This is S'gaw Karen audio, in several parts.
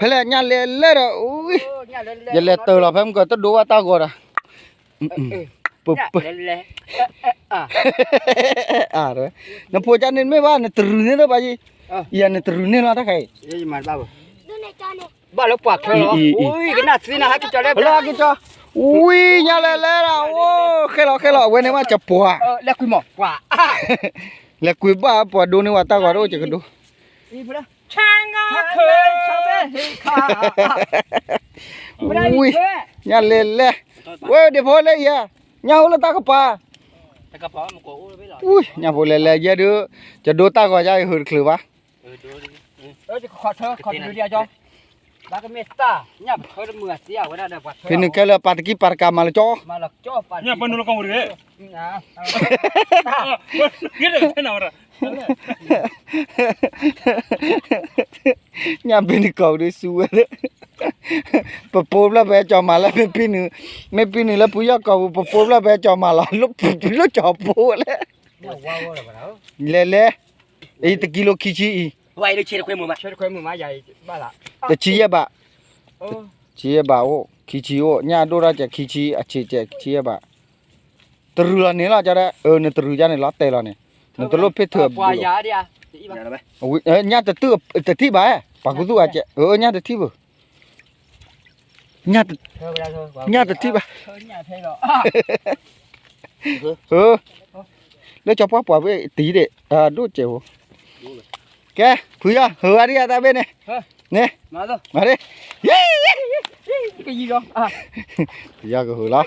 ဖဲလဲၣ်ညၣ်လဲၤလဲၣ်ဒီး, ယလဲၤတၢၢ်လီၤဖဲမုၢ်ကီးတဒိဘၣ်တၢ်ဂီၤဒီး, ပ, ပ, နဖိကန့ၣ်မ့ၢ်ဘၣ် နတရုၤန့ၢ်လၢၤဘၣ်ယံၤ, ယၤနတရုၤန့ၢ်လီၤတၢ်ခါအံၤ, ဘၣ်လၢပှၤချၢလီၤ, ကနၣ်သ့နဟဲက့ၤကၠီလဲၣ်, ဝံၤညၣ်လဲၤလဲၣ်ဒီး, အိၣ်, ဃဲလီၤဃဲလီၤ အဝဲန့ၣ်ဘၣ်ကပှၤ, လဲၤကွံာ်ဘၣ်ပှၤဒိန့ၢ်ဝဲတၢ်ဂီၤတအိၣ်ကကဒိ ဝံၤ, ညၣ်လဲၤလဲၣ်, ဝဲဒ့ဖိလၢအံၤ, ညၣ်အိၣ်လၢတၢ်ကပၤ, ဝံၤညၣ်ဖိလဲၤလဲၤယဲဒုး, ကဒိတၢ်ဂီၤယါအံၤဟုတချုးဘၣ်, ဖဲနုာ်ခဲလၢာ်ပာ်တကံၢ်ပာ်တကးမၤလၢကၠီ ညၣ်ဘ့နကီၢ်ဒုးစူဝဲ, ပပိာ်ဖျၢၣ်ဖဲကၠီမၤလၢ မ့ၢ်ပံနုာ်လၢဖုယီၢ်ကီၢ်ပူၤ ပပိာ်ဖျၢၣ်ဖဲကၠီမၤလီၤ, လၢကၠီပိာ်လဲၣ်, လဲၤလဲၤ, အံၤတကံလိခံဆံအံၤ, တဆံယဲၢ်ဘး, တဆံယဲၢ်ဘးအိၣ် ခံဆံအိၣ် ညၣ်ဒိၣ်ထီၣ်ကဲး ခံဆံအဆံးကဲး ခံဆံယဲၢ်ဘး, တရုၤလီၤန့ၣ်လီၤ ကဒီး နတရုၤယါန့ၣ်လီၤတဲာ်လီၤန့ၣ်, နတလိၣ်ဖ့ၣ်ထၢၣ်ဘုလီၤ, ညၣ်တထံၣ်ဘၣ်, ပှၤကူသူၣ်အကဲး, ညၣ်တထံၣ်ဘၣ်, ညၣ်တထံၣ်ဘၣ်, လၢကၠီပှၢ်ပှၢ်ဘ့ၣ်တံၤဒ့ၣ် ဒိၣ်ကဲးဖိ, ကဲ ဖုယီၢ် ဟုးဝဲဒၣ်ယၤတၢ်ဘ့ၣ်န့ၣ်, န့ၣ်, မၤ, ဖုယီၢ်ကဟုးလီၤ,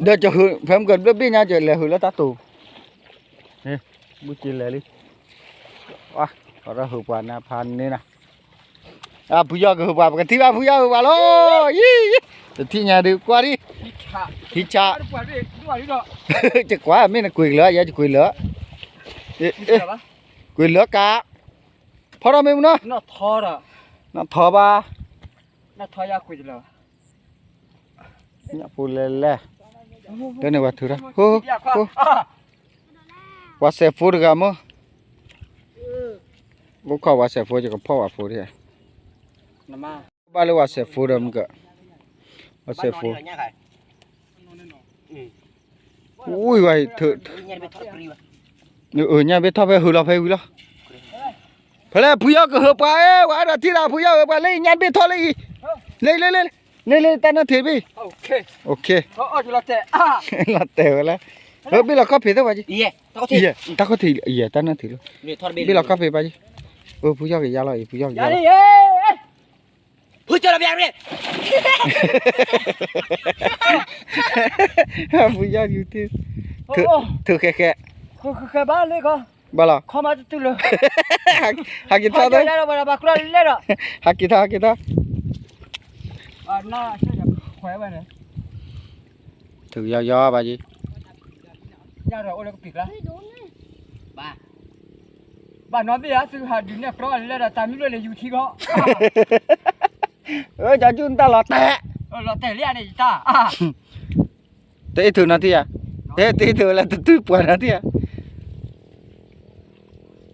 ဒီးကဟုး ဖဲမုၢ်ကဘျၢဘ့ၣ်ညါကလဲၤဟုးလၢတၢ်တိာ်, ဘုကလဲၤလံ, ဒီးဟုးပှၤနၤဖးန့ၢ်နၤ, ဖုယီၢ်ကဟုးပှၤ ပကထံၣ်ဘၣ်ဖုယီၢ်ဟုးပှၤလီၤ, ယံၤ, တထံၣ်ညါဒုးကွၢ်ဒံး, ထံဆး, ယကွၢ်မ့ၢ်နကွံာ်လၢ ယဲယကွံာ်လၢ, ကွံာ်လၢကး, ဖီထီၣ်မ့ၢ်မနုၤ, နီၢ်ထီဘၣ်, ညၣ်ဖိလဲၤလဲၣ်, တန့ၢ်ဝဲထုးထီၣ်, ပှၤစဲးဖိတဂၤမ့ၢ်, အိၣ်ခိးပှၤစဲးဖိ ယကဖီၣ်ပှၤဖိဒၣ်, ဘၣ်လၢပှၤစဲးဖိဒီးမုၢ်က, ပှၤစဲးဖိ ဝံၤဝဲ, ညၣ်ဘ့ၣ်ထီၣ်ဖဲဟုးလီၤဖဲဝံၤလီၤ, ဖဲလဲၣ်ဖုယီၢ်ကဟုးပှၤ, ပှၤအဲၣ်ဒိးထံၣ်သးဖုယီၢ်ဟုးပှၤလၢအံၤ ညၣ်ဘ့ၣ်ထီၣ်လၢအံၤ, လၢလၢလၢ, လၢလၢတၢ်နၢ်ထံးဘ့ၣ်, လီၤတဲာ်ဝဲလၢ, ဘ့ၣ်လီၤခီၣ်ဖံးသ့ၣ်ပှၤက့, တၢ်ခီၣ်ထံး, တၢ်နၢ်ထံးလီၤ, ဘ့ၣ်လီၤခီၣ်ဖံးပှၤက့, ဖုယီၢ်ကယါလီၤအံၤ ဖုယီၢ်ကယါလီၤ ဖုယီၢ်ယူၤထံ, ထုးဃဲဃဲ, ဘၣ်လီၤ, ဟးက့ၤထီၣ်, ဟးက့ၤထီၣ်, ဟးက့ၤထီၣ်, ထုးယီၢ်ယီၢ်ဘၣ်ယံၤ ဘၣ်နီတဘ့ၣ်ဧါ သုဟးဒုးနဲၣ်ကြီလၢဒီးတၢ်မံၤလၢလၢယူၤထံကီး, ကၠီကၠူၣ်တၢ်လီၤတဲာ်, လီၤတဲာ်လံန့ၣ်တၢ်, တအ့ၣ်ထုးနီတထံၣ်ဧါ, တအ့ၣ်ထုးလၢတတုၤပှၤနီတထံၣ်ဧ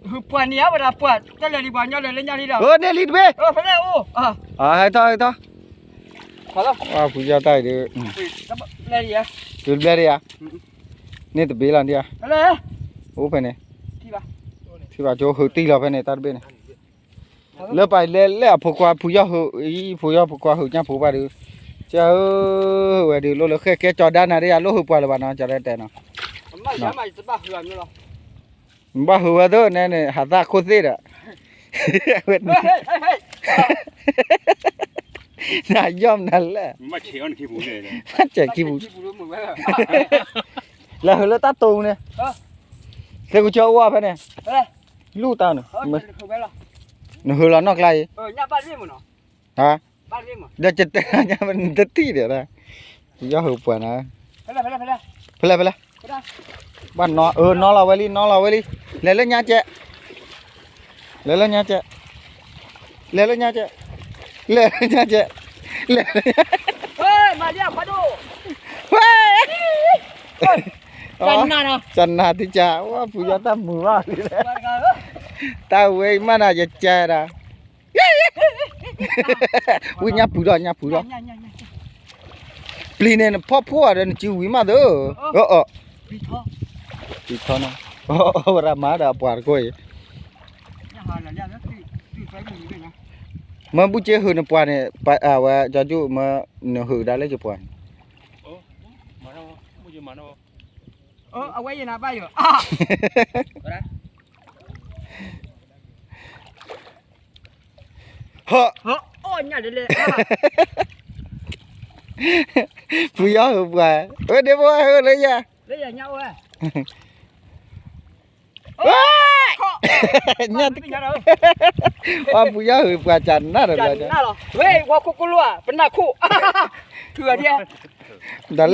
ါ, ပှၤန့ၣ်ဧါ ဝဲဒၣ်ပှၤတလဲၤလံ ပှၤညီလၢလၢညါလံဒီး, န့ၣ်လံတဘ့ၣ်, ဖဲလဲၣ်အိၣ်, ဟဲထီၣ်ဟဲထီၣ်, ဖုယီၢ်တၢ်အံၤဒုး, တုၤတဘျဲၣ်ဒံးဧါ, န့ၣ်တဘ့ၣ်လီၤဒံးဧါ, အိၣ်ဖဲန့ၣ်, ထံၣ်ဘၣ်ကၠိဟုးတံၢ်လီၤဖဲန့ၣ် တၢ်တဘ့ၣ်န့ၣ်, လၢပလဲၤလဲၣ်အဖိခွါဖုယီၢ်ဟုးအံၤ ဖုယီၢ်ဖိခွါဟုးညၣ်ဖိဘၣ်ဒုး, ကၢ်ဧၢ, ဝဲဒုးလိၣ်လၢဃဲကဲကၠီဒါနၤဒံးဧါ လိၣ်ဟုးပှၤလၢၤဘၣ်နီၤ ကၠီဒါတဲနီၤ, ဘၣ်ဟုးဝဲသ့ၣ်န့ၣ်န့ၣ် ဟးသၣ်ခိၣ်သ့ၣ်ဒီး နယီၢ်မနုၤလဲၣ်, မ့ၢ်ဆဲးခံပူၤ, လဲၤဟုးလၢတၢ်တိာ်န့ၣ်, သ့ၣ်ကူဆၢအိၣ်ဖဲန့ၣ်, လူၢ်တၢ်န့ၣ်, နဟုးလီၤနီၢ်ကျါအံၤ, ဟါ, ဒီးကတဲနတထံၣ်ဒီး, ယီၢ်ဟုးပှၤနၤ, ဖဲလဲၣ်ဖဲလဲၣ်, ဘၣ်နီၢ်, အၢ နီၢ်လီၤဝဲလံ နီၢ်လီၤဝဲလံ, လဲၤလၢညါကဲး လဲၤလၢညါကဲး, လဲၤလၢညါကဲး, လဲၤလၢညါကဲး, လဲၤ, ဝဲ, ကနၣ်တကး, ဝဲဖုယီၢ်တၢ်မုာ်ဘၣ်လံ, တၢ်ဝဲအံၤမးနၤ ယကဲဒၣ်, ဝံညၣ်ပူၤဒီး ညၣ်ပူၤဒီး, ပျံၤန့ၣ် နဖီၣ်ဖှိၣ်အီၤဒီး နစုဝံၤမးသၢ, အၢ, ပျံၤထီနၤ, ဝဲဒၣ်မၤဒီးအပှၤတကိးအံၤ, မ့ၢ်ဘူၣ်က့ၤဟုးနပှၤန့ၣ်, အဝဲကၠီကၠူၣ်မၢ နဟုးဒၣ်လၢယပှၤန့ၣ်, အဝဲယနဘၣ်ယိာ်, ဟၢ, ဖုယီၢ်ဟုးပှၤ, ဝဲဒ့ဖိဟဲဟုးလၢယၤ, လၢယၤညါအိၣ်ဝဲ, ဝဲ, ညါတက့ၢ်, ပှၤဖုယီၢ်ဟုးပှၤကနၣ်ဒီးလီၤ, ဝဲဝီခိၣ်ကိၣ်လိၣ်ဧါ ပနၢ်ခိၣ်, ထုးအဒံ, ဒီးလၢ,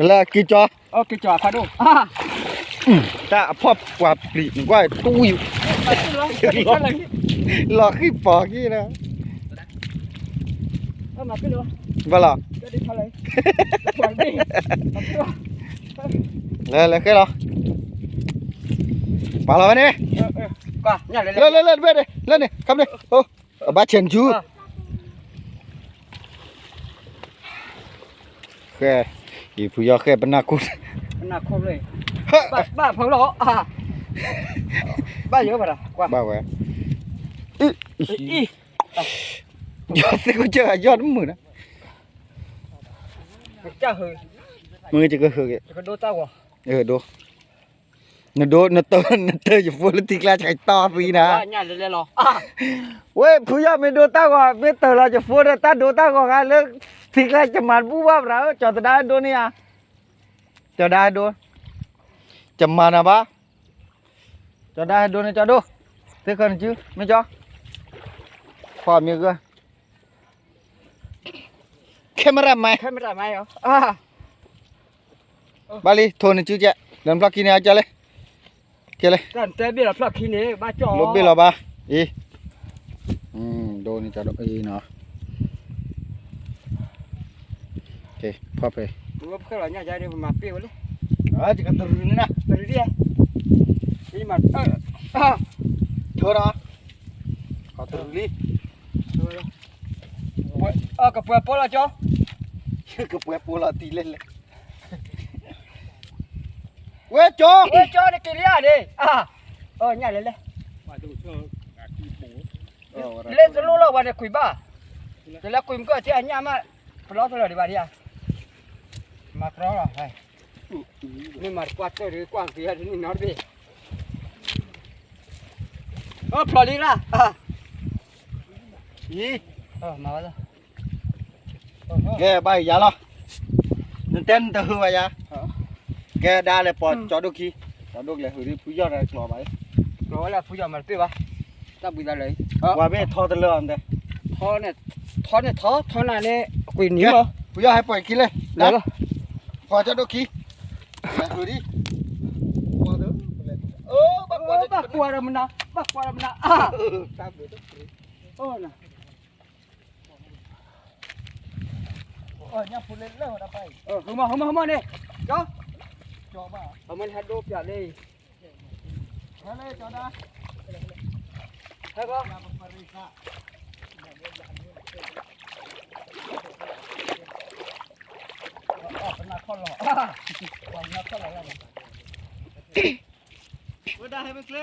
လၢက့ၤကၠီ က့ၤကၠီဖးဒိၣ်, တၢ်အဖီၣ်ပှၤပျံၤနကွၢ် တူၢ်, လီၤဃံၣ်ပီၤက့ၤလီၤ, ဘၣ်လီၤ, လဲၤလဲၤဃဲလီၤ, ပာ်လီၤဝဲန့ၣ်, လၢလၢလၢတဘ့ၣ်န့ၣ် လၢန့ၣ် ခါန့ၣ်, အဘၣ်ဆဲးနစု ဃဲ, ယဖုယီၢ်ဃဲပနၢ်ခိၣ်, ပနၢ်ခိၣ်လၢ, ဘၣ်ဖုလီၤ, ဘၣ်ယိာ်ဘၣ်ဒီး, ဘၣ်ဝဲ, ယီၢ်သ့ၣ်ခိၣ်ကၢၢ်ယီၢ်တမုာ်နၤ, မ့ၢ်ယကဟုးက့ၤ, ဒိတၢ်ဂီၤ, ဒိ နဒိ နတၢ် နတၢ်ယဖိလၢထံကျါ ဆဲးတီၢ်သံနၤ, ဝဲဖုယီၢ်မ့ၢ်ဒိတၢ်ဂီၤ မ့ၢ်တၢ်လီၤယဖိဒီး တၢ်ဒိတၢ်ဂီၤဂၤလၢ ထံကျါ ယမၤတဘူၣ်ဘၣ်ဘၣ်, ကၠီၤသဒါဒိန့ၣ်ဧါ, ကၠီၤဒါဒိ, ယမၤနၤဘၣ်, ကၠီၤဒါဒိန့ၣ် ကၠီၤဒိ, သ့ၣ်ဃၢနစု မ့ၢ်ကၠီ, ဖီမ့ၢ်ဂၢၢ် camera man, camera man, ဘၣ်လံ ထိၣ်နစုကဲ, လၢနဖျီၣ်ခံန့ၣ် အကဲလံ, ကဲလံ, တၢ်တဲဘ့ၣ်လီၤဖျီၣ်ခံန့ၣ် ဘၣ်ကၠီၣ်, လိၣ်ဘ့ၣ်လီၤဘၣ်, အံၤ, ဒိန့ၣ်ကၠီဒိအံၤနီၤ, ဖီၣ်ဖဲ, ပမၤပ့ၢ်ဝဲလံ, ယကတရူးန့ၣ်နၤ, တရူးဒ်, ထိၣ်ဒီး, ကတရူးလံ, ကပှဲၤပိလီၤကၠီ, ကပှဲၤပိလီၤတံၢ်လဲၣ်လဲၣ် ဝဲကၠီ, ဝဲကၠီနက့ၤလံဧါန့ၣ်, အၢ ညၣ်လဲၤလဲၤ, လၢတလိၣ်လီၤဝဲန့ၣ်ကွံာ်ဘၣ်, တလဲၤကွံာ်မုၢ်ကၢၢ်ထံအညၣ်မး, ပလီၢ်တလီၢ်ဒံးဘၣ်ဒံးဧါ, မၤကြီလီၤ, မ့ၢ်မၤတကွၢ်တၢၢ်ဒီးကွၢ်က့ၤအီၤတန့ၢ်နီတဘ့ၣ်, ဖျိးလံလၢ, အံၤ, မၤဝဲလီၤ ကဲဘၣ်ယၤလီၤ, နတဲနတဟုးဘၣ်ယၤ, ကဲဒါလဲၤပိာ်ကၠီဒိၣ်ခံ, ကၠီဒိၣ်ကလဲၤဟုးဒ်ဖုယီၢ်တကျိၤဘၣ်, ကျိၤဝဲလၢဖုယီၢ်မၤတပ့ၢ်ဘၣ်, တၢ်ဘှံးသးလၢ, ပှၤမ့ၢ်ထီတလၢအီၤတဲ, ထီန့ၣ်ထီ, ထီနၤန့ၣ်, ကွံာ်နံၤ, ဖုယီၢ်ဟဲပိာ်ခံလဲၣ်, ပိာ်ကၠီဒိၣ်ခံ, လဲၤဟုးဒ်, ဘၣ်ကွၢ်ဒီးမနုၤ, ဘၣ်ကွၢ်ဒီးမနုၤ, တၢ်ဘှံးသး ညၣ်ဖိလၢလၢဝဲဒၣ်ပၢ်အံၤ, ဟမၢ် ဟမၢ် ဟမၢ်န့ၣ်, ကၠီ, ကၠီဘၣ်, ဟမၢ်န့ၣ်ဟဲဒိပျးလၢအံၤ, ဟဲလၢကၠီဒါ, ဟဲကီ, ပနၢ်ခီၣ်လီၤ, ပနၢ်ခီၣ်လီၤ, ဝဲဒၣ်ဟဲမ့ၢ်ကျဲ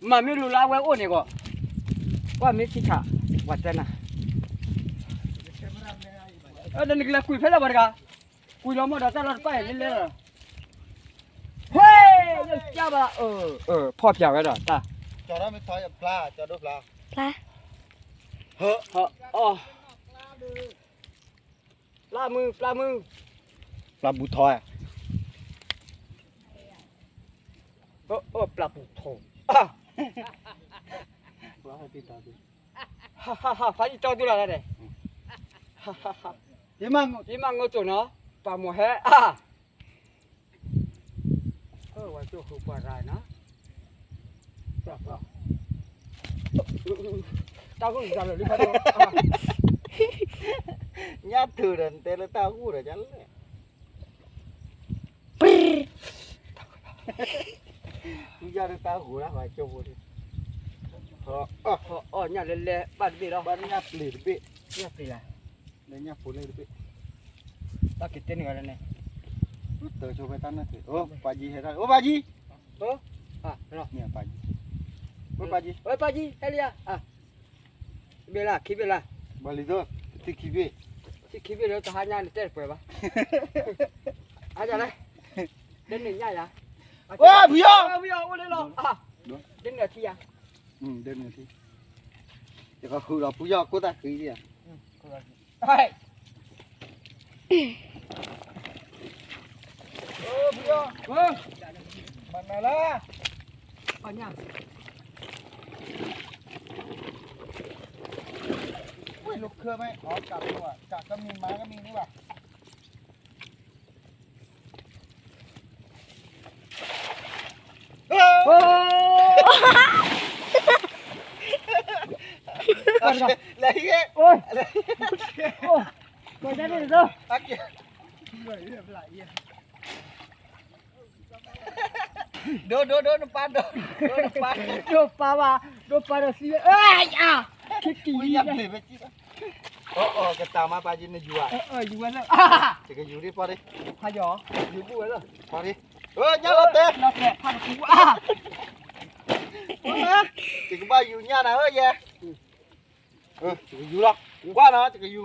မၤမ့ၢ်လူၤလၢအဝဲအိၣ်န့ၣ်ဂီၢ်, ကွၢ်မ့ၢ်ခံခါ, ပှၤတဲနၤ, ဒီးနကလဲၤကွံာ်ဖဲလဲၣ်ပှၤတဂၤ, ကွံာ်လီၤမ့ၢ်ဒီးတၢ်လီၢ်တဖၣ်အံၤလၢလဲၣ်, ဟဲ, လၢကၢ်ဘၣ်, ဖီၣ်ဖျါဝဲဒီးတၢ်, ကၠီဒိၣ်ဖျါ, ပျၢ်မုၢ်, ပျၢ်မုၢ်, ပျၢ်ပူၤထီၣ်, ဖးယံာ်တီဒူလၢ်န့ၣ်, ယမၤငိၢ်တိၢ်နီၤ, ပာ်မီၢ်ဟဲ, ဝဲကၠိဃုပှၤရၤနီၤ, တၢ်ဂိၢ်တၢ်လၢာ်လံဖးဒိၣ်, ညၣ်ထုးဒီးနတဲလၢတၢ်ဂိၢ်ဒီးဒ်လဲၣ်, ပ သူရတဲ့တၢ်ဂိုၤလၢဟိုကၠိဖိန့ၣ်, ဟီအီၣ်ညၣ်လဲၤလဲၤဘၣ်တဘ့ၣ်လီၤ, ဘၣ်ညၣ်ပျ့ၤတဘ့ၣ်, ညၣ်ပျ့ၤလၢ, လဲၤညၣ်ဖိလဲၤတဘ့ၣ်, ဘၣ်က့ၤတဲန့ၢ်ဝဲဒၣ်န့ၣ်, တၢ်ဆိဖဲတၢ်နၢ်သ့ၣ်, အိၣ်ပၢ်ကၠံဟဲတၢ်, အိၣ်ပၢ်ကၠံ, မ့ၢ်ပၢ်ကၠံ, အိၣ်ပၢ်ကၠံ, အိၣ်ပၢ်ကၠံ ဟဲလံဧါ, ဘ့ၣ်လၢခံဘ့ၣ်လၢ, ဘၣ်လံသိ, တထံၣ်ခံဘ့ၣ်, ထံၣ်ခံဘ့ၣ်လၢတဟါညါန့ၣ်တဲတပှဲၤဘၣ်, အါယၤလဲၣ်, တဲန့ၢ်ညၣ်ယၤ, အိၣ်ဖုယီၤ, ဖုယီၤအိၣ်လၢလီၤ, တဲန့ၢ်ထံယၤ, တဲန့ၢ်ထံ, ယကဃုာ်ဒီးဖုယီၤကိၢ်သၣ်ဃံယၤ, ဖုယီၤ, မနၤလၢ, ပညၣ် ဝ့ၢ်လိာ်ခၢမဲ, အီကးကမံၤမၤကမံၤန့ၣ်ဘၣ်, လဲၤဟံး, လဲၤဟံး, ဒိဒိဒိ နပၢ်ဒိ, ဒိနပၢ်, ဒိပၢ်ဘၣ်, ဒိပၢ်ဒီးသံ, ခံကံၤ, အီၣ်အီၣ်ကတၢ်မၤပၢ်ကၠံနယူၤဧါ, ယူၤဝဲလၢ, ယကယူၤဒ်ပှၤဒ်, ဖးယီၤ, ယူၤဘူၣ်ဝဲလၢ, ပှၤဒ်, ညၣ်လီၤတဲာ်, ယကဘၣ်ယူၤညၣ်နၤဧၢယဲ, ယကယူၤလီၤ, ကွၢ်နီၤ ယကယူၤ, တ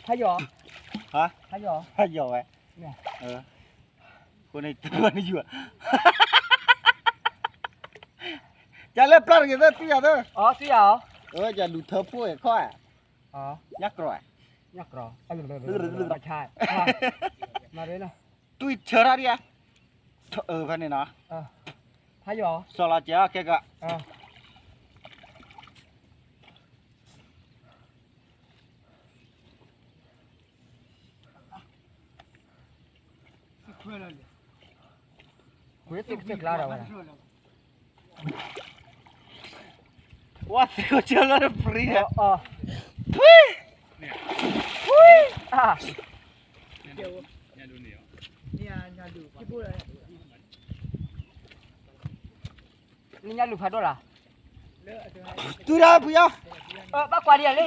ပျၢ်ဒၣ်, ဖးယီၤ, ဖးယီၤဝဲ, အဃိန့ၣ်တပျၢ်နယူၤ, ကလဲၤပျၢ်တဂ့ၤသၢ တွံၢ်ယၤသၢ, တွံၢ်ယၤ, ယလူၤထၢဖှိၣ်ခီ, ညၣ်ကြီ, ညၣ်ကြီ, တွံၢ်ဆၢထၢၣ်ဒံးဧါ, ဖဲန့ၣ်နီၤ, ဖးယီၤ, စီၤလီၤစဲးအီၣ်ခဲကီး ဝဲသ့ၣ်ကစၢၢ်ကျါဒီးဝဲ, ဝဲသ့ၣ်ကစၢၢ်လၢတပျံၤဒီး, ထွံၣ်, ထွံၣ်, အါ, နညၣ်လူၤဖးဒိၣ်လၢ်, တုၤဒၣ်ဖုယီၤ, ဘၣ်ကွၢ်ဒံးလၢအံၤ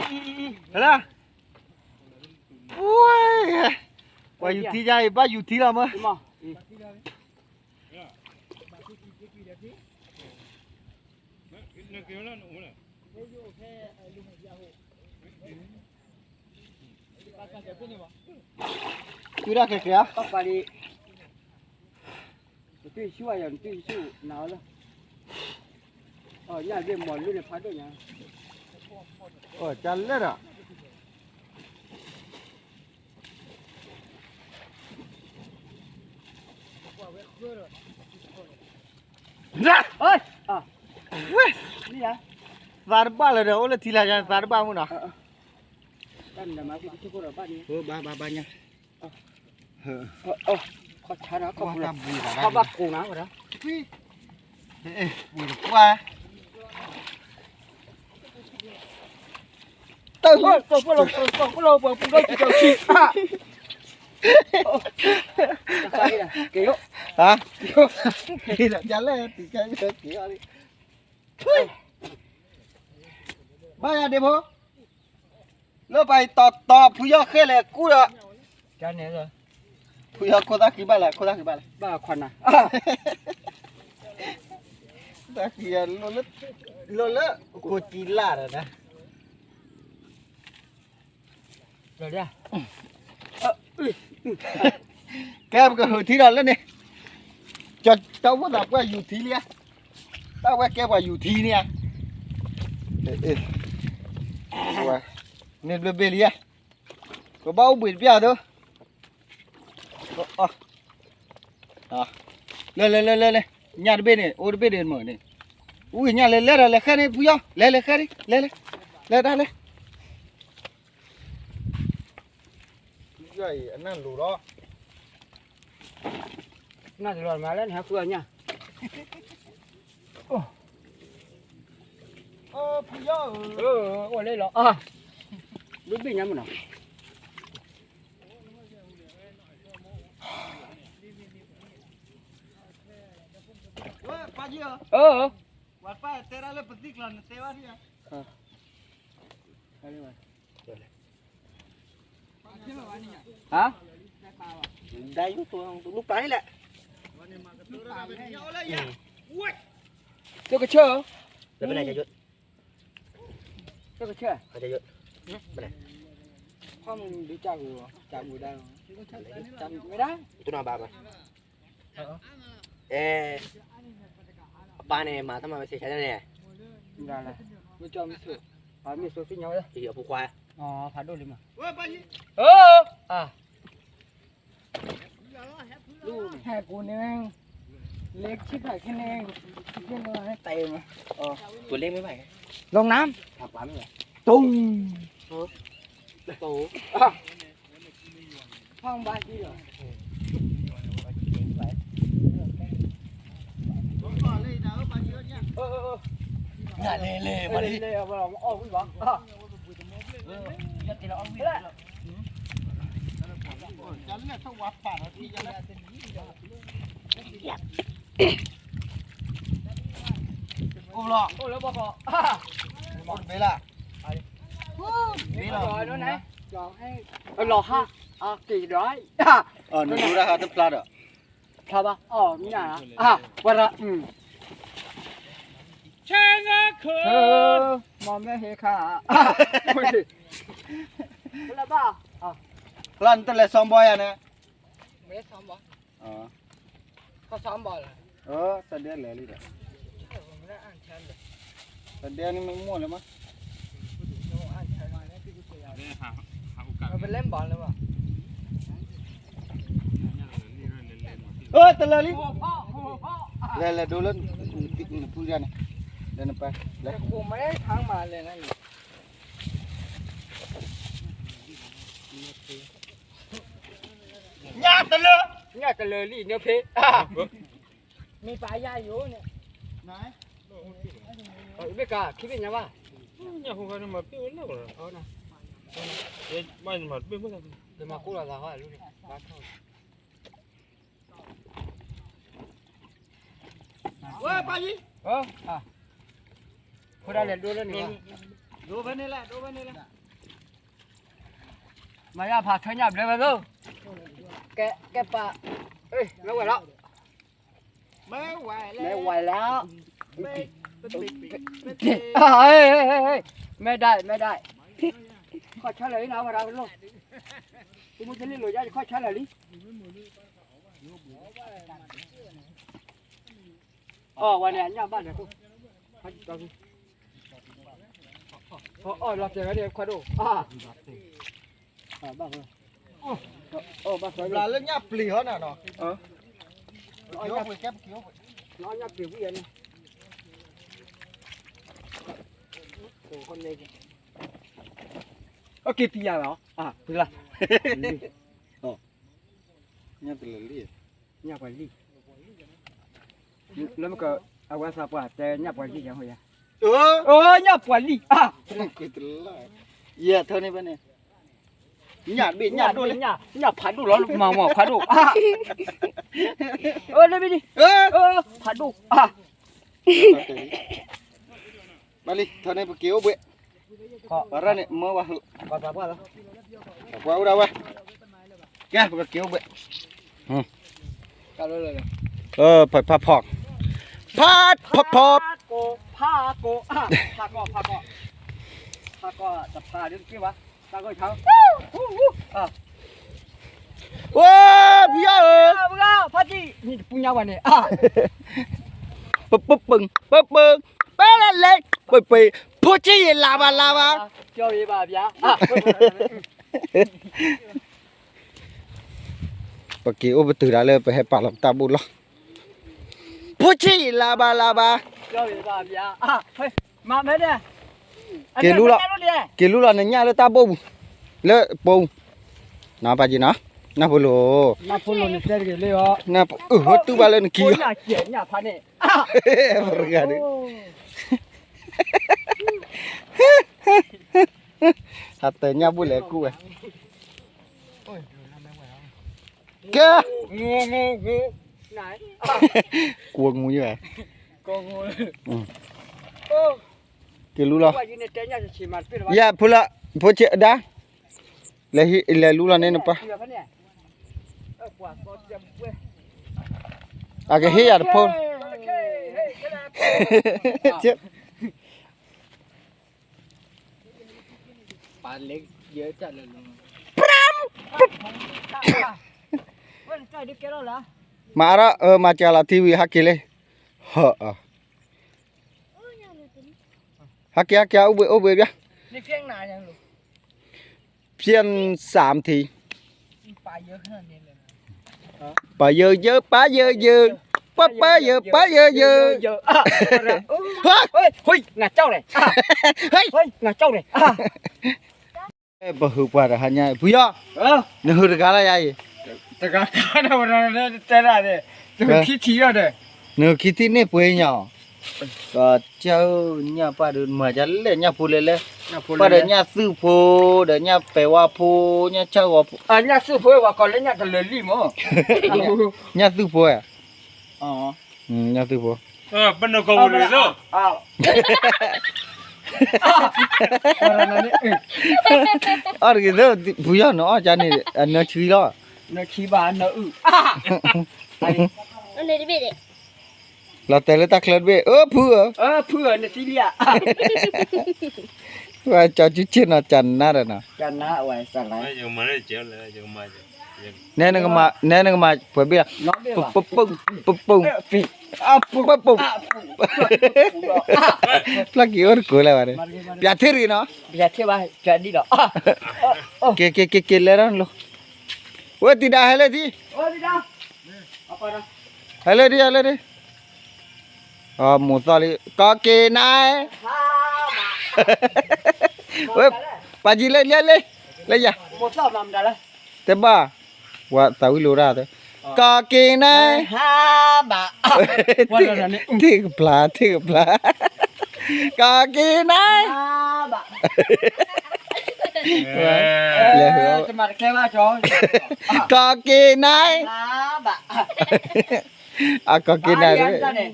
အံၤအံၤ, လၢ, ပှၤယူၤထံယါအံၤ ဘၣ်ယူၤထံလီၤမၢ် တုၤဒၣ်ကဲကဲဧါ, ပှၤလံ, နတုၤဆူၣ်အယီၤ နတုၤဆူၣ်နၤအီၤလၢ, ညၣ်ဘ့ၣ်မီၤလၢန့ၣ်ဖးဒိၣ်ညါ, ကလဲၣ်ဒီး သးတဘၣ်လၢၤဒီး အိၣ်လၢထံလၢ်ယါ သးတဘၣ်မုၢ်နီၤ, ဘၣ်ဘၣ်ဘၣ်ညါ, ဘၣ်ကိၢ်နၤဝဲဒၣ်, တၢ်လၢပှၤပူၤဒီးကီကီဆံး, ဘၣ်ယၤဒ့ဖိ, လၢပှၤအံၤတီတီ ဖုယီၢ်ဃဲလဲၣ်ကူၣ်ဒီး, ဖုယီၢ်ခိၣ်သၣ်ဃံဘၣ်လဲၣ် ခိၣ်သၣ်ဃံဘၣ်လဲၣ်, ဘၣ်ခွါနၤ, တၢ်ဃံ လိၣ်လၢ ကိးကံလၢ်ဒီး, ကဲပကဟုးထံဒီးလၢန့ၣ်, တၢ်အိၣ်ဖှိၣ်သးပှၢ်ယူၤထံလံဧါ, တၢ်ဝဲကဲပှၤယူၤထံန့ၣ်ဧါ, န့ၣ်ဘျၢဘ့ၣ်လံဧါ, ပဘၣ်အိၣ်ဘှံးတပျၢ်အသိး လဲၤလဲၤလဲၤလဲၤလဲၤ, ညၣ်တဘ့ၣ်န့ၣ် အိၣ်တဘ့ၣ်ဒံးမ့ၢ်န့ၣ်, အူညၣ်လဲၤလဲၤဒီး လဲၤဃဲန့ၣ် ဖုယီၢ် လဲၤလဲၤဃဲန့ၣ် လဲၤလဲၤ, လဲၤတၢ်လဲၤ, ဖုယီၢ်အံၤ အနၢ်လိၤလီၤ, နၢ်လိၤမးလၢနဟဲဃုအီၣ်ညၣ်, ဖုယီၢ်ဧၢ, အိၣ်လၢလီၤ, ဘုဘ့ၣ်ညါမ့ၢ်နီၤ လၢ အၢ ဟါ ဒါယူတူလူပာ်န့ၣ်လဲၣ် ကဆၢ ကဆၢ ဖီမုၢ်ဒုးကၢ်ဂူာ် ကၢ်ဂူာ်ဒါ မ့ၢ်ဒၣ် အဲ အပၢ်န့ၣ် မၤတၢ်မၤဝဲဆဲးဆဲးန့ၣ် မ့ၢ်ကၠီမ့ၢ်ဆိ မ့ၢ်ဆိသ့ၣ်ညါဝဲ အဖိခွါ ဖးဒိၣ်လံမး ဟဲကူန့ၣ် လ့ခံဖးခဲန့ၣ် တဲမး ตัวเล็กไม่ไหว ลงน้ำ ตุ้ง အိၣ်လီၤ အိၣ်လၢဘီကီး အိၣ်တဘ့ၣ်လၢ ဘ့ၣ်လီၤ လီၤဟါ အက့ၤဒီး နဒိတၢ်ဟါတဖျါဒီး ဖျါဘၣ် အီၣ်မနုၤ ဝဲဒၣ် ဆဲးနါခၢ မ့ၢ်မ့ၢ်ဟ့ခါ လၢဘၣ် လၢနတလဲၤဆီဘီယၤန့ၣ် မ့ၢ်ဆီဘီ ခီဆီဘီလီၤ စဒဲလဲၤလံဒီး စဒဲန့ၣ်မ့ၢ်မိၢ်လၢမး ပလဲၤဘီလၢမး တလၢာ်လံ လဲၤလဲၤဒိလၢ နဖုဒၣ်န့ၣ် လဲၤနပၢ် လဲၤ ညၣ်တလၢာ် ညၣ်တလၢာ်လံ နဖဲ မ့ၢ်ပာ်ယါယိာ်န့ၣ် မ့ၢ်ကခံဘ့ၣ်ညါဘၣ် ညၣ်ဟိခါန့ၣ်မၤပ့ၢ်ဝဲလၢ မၤကိၣ်လီၤသးဟီ ဝဲပာ်ယံၤ ဖိဒၣ်လဲၤဒိလၢန့ၣ် ဒိဖဲန့ၣ်လဲၣ် ဒိဖဲန့ၣ်လဲၣ် မၤယါဖးထွဲညၣ်ဘျဲဝဲသိး ကဲ ကဲပာ် မ့ၢ်ဝဲလီၤ မ့ၢ်ဝဲလီၤ မ့ၢ်ဝဲလီၤ မ့ၢ်ဝဲလီၤ မ့ၢ်ဒၣ် မ့ၢ်ဒၣ် ခီၣ်ဆါလၢာ်လံနီၤ ဝဲဒၣ်လိၣ် သုမ့ၢ်တလ့ၣ်လိာ်ယါ ခီၣ်ဆါလၢာ်လံ အီၣ်ဝဲန့ၣ် အညၣ်ဘၣ်န့ၣ် အီၣ်လီၤတဲာ်ဝဲန့ၣ် ခွါဒိၣ် အဘၣ် ဘျးလၢညၣ်ပျံၤဟီနၤနီၤ အီၣ်ညၣ်ပျံၤဝံၤန့ၣ် အက့ၤပံၤယၤလီၤ ဖုလါ ညၣ်တလၢာ်လံ ညၣ်ပှၤလံ လၢမက အဝဲသးပှၢ်တဲညၣ်ပှၤလံယၤဟိယၤ အိ ညၣ်ပှၤလံ ယဲၢ်ထၢန့ၣ်ဖဲန့ၣ် ညၣ်ဘ့ၣ်ညၣ်ဒိၣ်လၢ ညၣ်ဖးဒိၣ်လီၤ မၤမၤခွါဒိၣ် အိ လၢမ့ၢ်ဒံ ဖးဒိၣ် ဘၣ်လံ ထၢန့ၣ်ပက့ၤအိၣ်ဘှံး ပှၤရၣ်န့ၣ် မၢဝဲ ပှၤအိၣ်ဒၣ်ဝဲ ကဲ ပကက့ၤအိၣ်ဘှံး ဖးဖီ ဖးဖီဖီ ဖးကိး ဖးကိး ဖးကိး ဖးကိး တဖးဒ်တက့ၢ်ဘၣ် ဖးကိး ဝဲ ဖံဧၢ ဖါတံၢ် နံၣ်တပူညါဘၣ်န့ၣ် ပပပပပပလဲလဲ ပပ ဖိဆ့ယလါဘၣ်လါဘၣ် ပက့ၤအိၣ်ပတုာ်ဒၣ်လၢပဟဲပာ်လီၤပတၢ်ဘိၣ်လီၤ ဖိဆ့ယလါဘၣ်လါဘၣ် က့ၤလူလီၤ က့ၤလူလီၤနညၣ်လၢတၢ်ဘိၣ်ပူၤ လၢပိာ်ပူၤ နပာ်က့ၤနီၤ နၢ်ဖိလိၤ နၢ်ဖိလိၤန့ၣ်တဲတက့ၤလၢအီၤ နၢ်ဖိ အၢ ဟိတူၢ်ဘၣ်လၢနခံအီၤ ပဂၤဒုး ဟးတဲညၣ်ဘိၣ်လဲၤကူၣ်ဝဲ ကဲ ကိးငူယဲၢ် က့ၤလူလီၤ, ယဖိလၢ, ဖိဆ့ဒါ, လဲၤလူလီၤန့ၣ်နပၢ်, အကဟ့ၣ်ယၤတဖိ မၤအါထီၣ်, မၤစှၤလီၤထံဝံၤ ဟးက့ၤလံ, ဟးက့ၤ ဟးက့ၤ အိၣ်ဘှံး အိၣ်ဘှံးဘၣ်, ဖျၢၣ်စၢမ်ထံး, ပၢ်ယၢယၢ ပၢ်ယၢယၢ, ပၢ်ပၢ်ယၢ ပၢ်ယၢယၢ, ဟဲ, ပဟုးပှၤတဟါညါ ဖုယီၢ်, နဟုးတဂၤလၢယၤအံၤ, တဂၤတၢ်ဝဲတဲဒၣ်, နဟုးခံထံၣ်ဒီး, နဟုးခံထံၣ်န့ၢ်ပှဲၤညါအီၤ, ကစၢ်ညၣ်ပၢ်ဒီး မၤဒ်လဲၣ်ညၣ်ဖိလဲၣ်လဲၣ်, ပၢ်ဒီးညၣ်သုၣ်ဖိ, ဒီးညၣ်ပဲၤဝါဖိ, ညၣ်ဆၢဂီၤဖိ, ညၣ်သုၣ်ဖိဝဲကီးလၢညၣ်တလၢာ်လံမး, ညၣ်သုၣ်ဖိ, ညၣ်သုၣ်ဖိ, ပနကီၢ်ပူၤတက့ၤသိး, အီၣ်တက့ၤသိး ဖုယီၢ်နအီၣ်ကန့ၣ် အနၢဆှံလီၤ, နၢဆှံဘၣ်နၢအုၣ်, လီၤတဲာ်လၢတၢ်ချၢတဘ့ၣ် အၢဖုဧၢ, ဖုဧၢနသံလံဧါ, ဝဲကၠီကၠူဆ့ၣ်နီၤ ကနါဒီးနီၤ, နဲနကမၤပှဲၤဘ့ၣ်လီၤ, ပပူၤ, ပပူၤ, ပပူၤ, ဖျီၣ်က့ၤအိၣ်တကိးလၢၤဘၣ်န့ၣ်, ပျးထ့ၣ်တဂ့ၤနီၤ, က့ၤက့ၤက့ၤက့ၤလဲၤဒီးလိၤ, ဝဲတံၤဒါဟဲလၢထံ ဟဲလၢဒ် ဟဲလၢဒ်, မိၢ်သီၣ်လံ ကီၢ်က့ၤနၤ, ဝဲ, ပာ်ကံလၢလၢလၢ, လၢယၤ, တဲဘၣ်, ဝဲသးဝံၣ်လိာ်ဒၣ်, ကီၢ်က့ၤနၤ, ထ့ၣ်ကပျၢ် ထ့ၣ်ကပျၢ်, ကီၢ်က့ၤနၤ, လဲၤ, ကီၢ်က့ၤနၤ, အကီၢ်က့ၤနၤ, ကီၢ်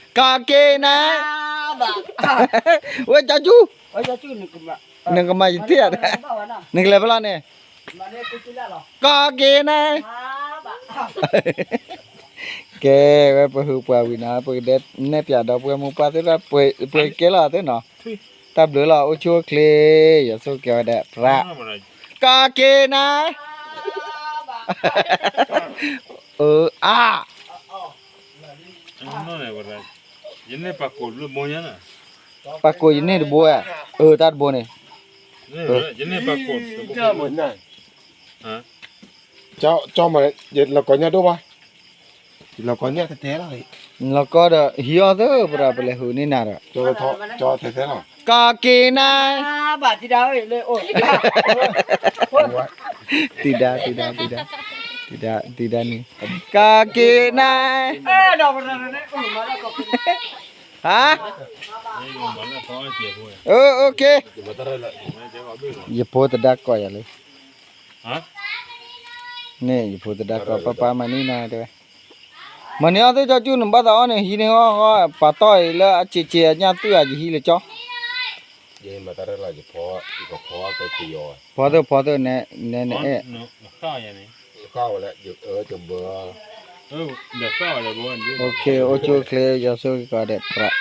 က့ၤနၤ, ဝဲကၠီကၠူ, နကမၤယထံၣ်ဧါ, နကလဲၤဖဲလဲၣ်န့ၣ်, ကီၢ်က့ၤနၤ, ကဲ, ဝဲပဟုးပှၤဝံၤနီၤ ပကဒဲနဲၣ်ပၠးဒီပုၢ်ဝဲၢ်မိၢ်ပၢ်သ့ၣ်တဖၣ် ပှဲၤကဲလီၤသ့ၣ်နီၤ, တၢ်ဘျုးလီၤ အိၣ်ဆူၣ်အိၣ်ချ့, ယွၤဆိၣ်ကဲဝဲဒၣ်ပြး, ကီၢ်က့ၤနၤ, အၢ, အါ ပာ်ကိးယန့ၢ်တဘိဧါ, အၢ တၢ်တဘိန့ၣ်, ကၠီမး, လီၤကီညၣ်ဒိၣ်ဘၣ်, လီၤကီညၣ်တဲတဲလီၤ, လီၤကီဒီး ဟံးအီၣ်သၢပရၤ ပလဲၤဟုးန့ၢ်နၤဒီး, ကီၢ်က့ၤနၤ, တံၤဒါ တံၤဒါ တံၤဒါ, တံၤဒါန့ၣ်, ကီၢ်က့ၤနၤ, ဟါ ယဖိသဒါကိးယၤလံ, န့ၣ် ယဖိသဒါကိး ပၢ်ပၢ်မၤန့ၢ်နၤတဲဝဲ, မၤန့ၢ်အီၣ်သ့ၣ်ကၠီကၠူ နဘၣ်သးအီၣ်န့ၣ် ဟံးန့ၢ်အီၣ်, ပာ်တီၢ်အံၤလၢအစံးစ့အညၣ်သုၣ်ဧါ ယဟံးလၢကၠီ, ဖီသၢဖီသၢ, နဲနအဲၣ်, အိၣ်ဆူၣ်အိၣ်ချ့ ယွၤဆိၣ်ဂ့ၤကိးဂၤဒဲးပြး